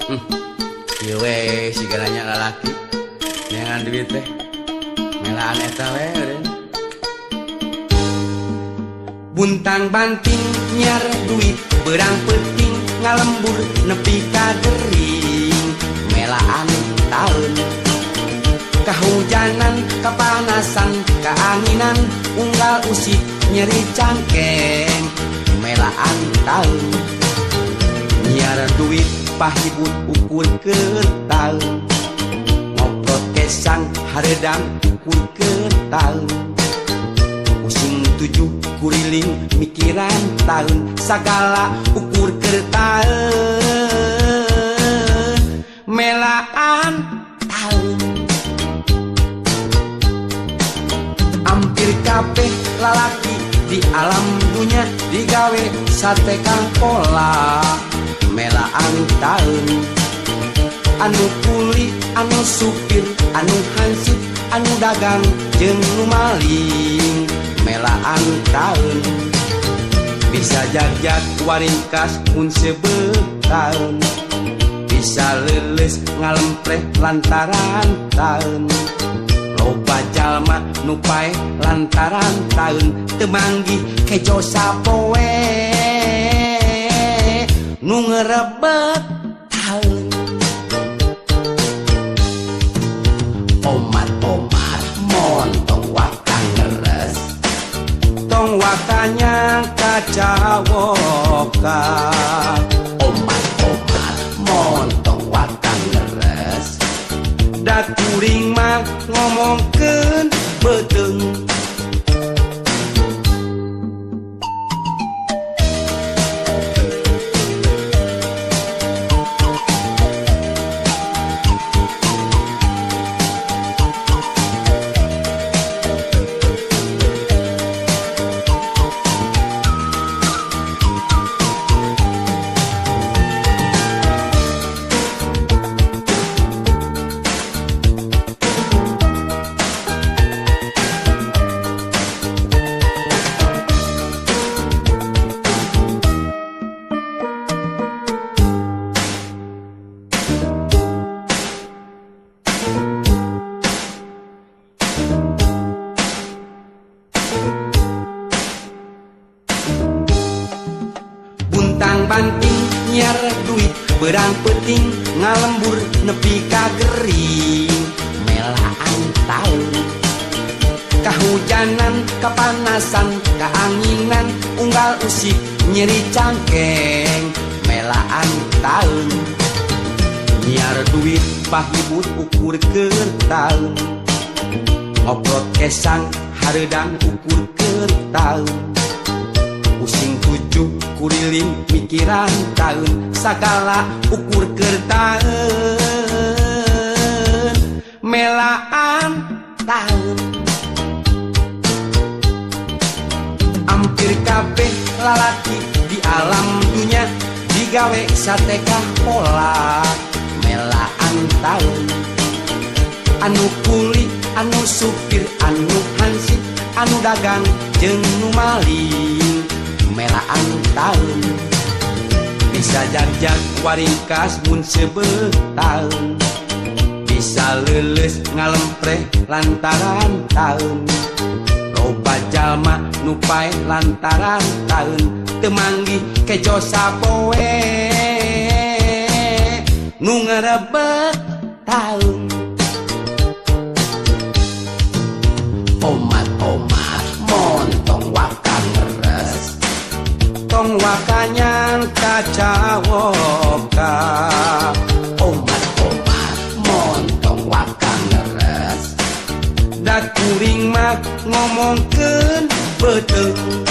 Ieu we sigana nya lalaki neangan duit teh melaan eta we eureun. Buntang banting nyiar duit berang peuting ngalembur nepi ka gering melaan taun. Kahujanan kapanasan kaanginan unggal usik nyeri cangkeng melaan taun. Nyiar duit pahibut ukur keur taun, ngoprot kesang hareudang ukur keur taun. Pusing tujuh kuriling mikiran taun, sagala ukur keur taun melaan taun. Ampir kabeh lalaki di alam dunya digawe satekah pola melaan taun. Anu kuli, anu supir, anu hansip, anu dagang jeung nu maling melaan taun. Bisa jagjag waringkas mun seubeuh taun, bisa leuleus ngalempreh lantaran taun. Loba jalma nu paeh lantaran taun, teu manggih kejo sapoe nu ngerebet taun. Omat-omat montong waka ngeres, tong wakanya kacawoka. Omat-omat montong waka ngeres, da kuring mah ngomongkeun beuteung. Buntang banting nyiar duit berang peuting ngalembur nepi ka gering melaan taun. Kahujanan kapanasan kaanginan unggal usik nyeri cangkeng melaan taun. Nyiar duit pahibut ukur keur taun, ngoprot kesang hareudang ukur keur taun. Pusing tujuh kuriling mikiran taun, sagala ukur keur taun melaan taun. Ampir kabeh lalaki di alam dunya digawe satekah pola melaan taun. Anu kuli, anu supir, anu hansip, anu dagang jeung nu maling melaan taun. Bisa jagjag waringkas mun seubeuh taun, bisa leuleus ngalempreh lantaran taun. Loba jalma nu paeh lantaran taun, teu manggih kejo sapoe nu ngerebet taun. Omat-omat montong waka ngeres, tong wakanya kacawoka. Omat-omat montong waka ngeres, da kuring mah ngomongkeun beuteung.